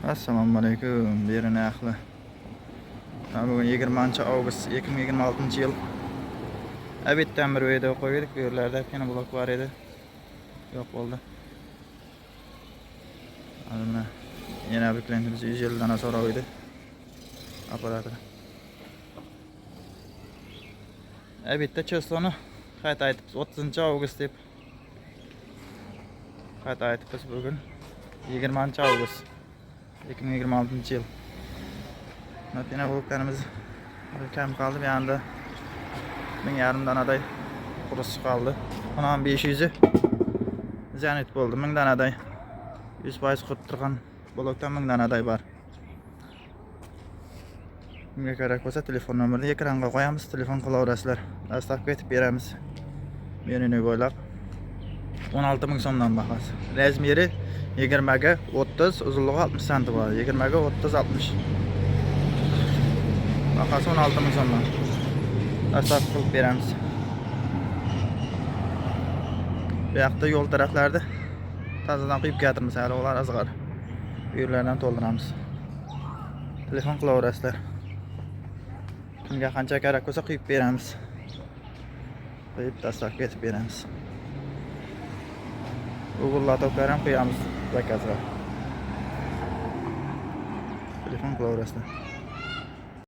Assalomu alaykum, Beruni ahli. Bugun 20 avgust 2026 yil. Обед dan bir video qo'ydik. Bu yerlarda yana blok bor edi. Yo'q bo'ldi. Mana yana bir klientimiz 150 dona so'rab edi. Operator. Обед da число ni qayta aytibmiz, 30 avgust deb. Qayta aytibmiz, bugun 20 avgust 2026 yil. Mana penobloklarimiz kam qoldi. Bu yoqda 1500 donaday qurusi qoldi. Buni ham 500 занят bo'ldi. 1000 donaday 100% qurib turgan blokdan 1000 donaday bor. Kimga kerak bo'lsa, telefon nomerini ekranga qo'yamiz, telefon qilaverasizlar. Доставка etib beramiz. Menuni bo'ylab 16 ming so'mdan bahasi. Размер i 20 ga 30, uzunligi 60 cm bo'ladi. 20 ga 30, 60. Bahasi 16 ming so'mdan. Доставка qilib beramiz. Bu yoqda yo'l taraflarda tozadan quyib kelatirmiz, hali ular ozg'ar. Bu yerlardan to'ldiramiz. Telefon qilaverasizlar. Kimga qancha kerak bo'lsa, quyib beramiz. Quyib, доставка etib beramiz. Угол лоток lar ham qo'yamiz заказ ga. Telefon qilaverasizlar.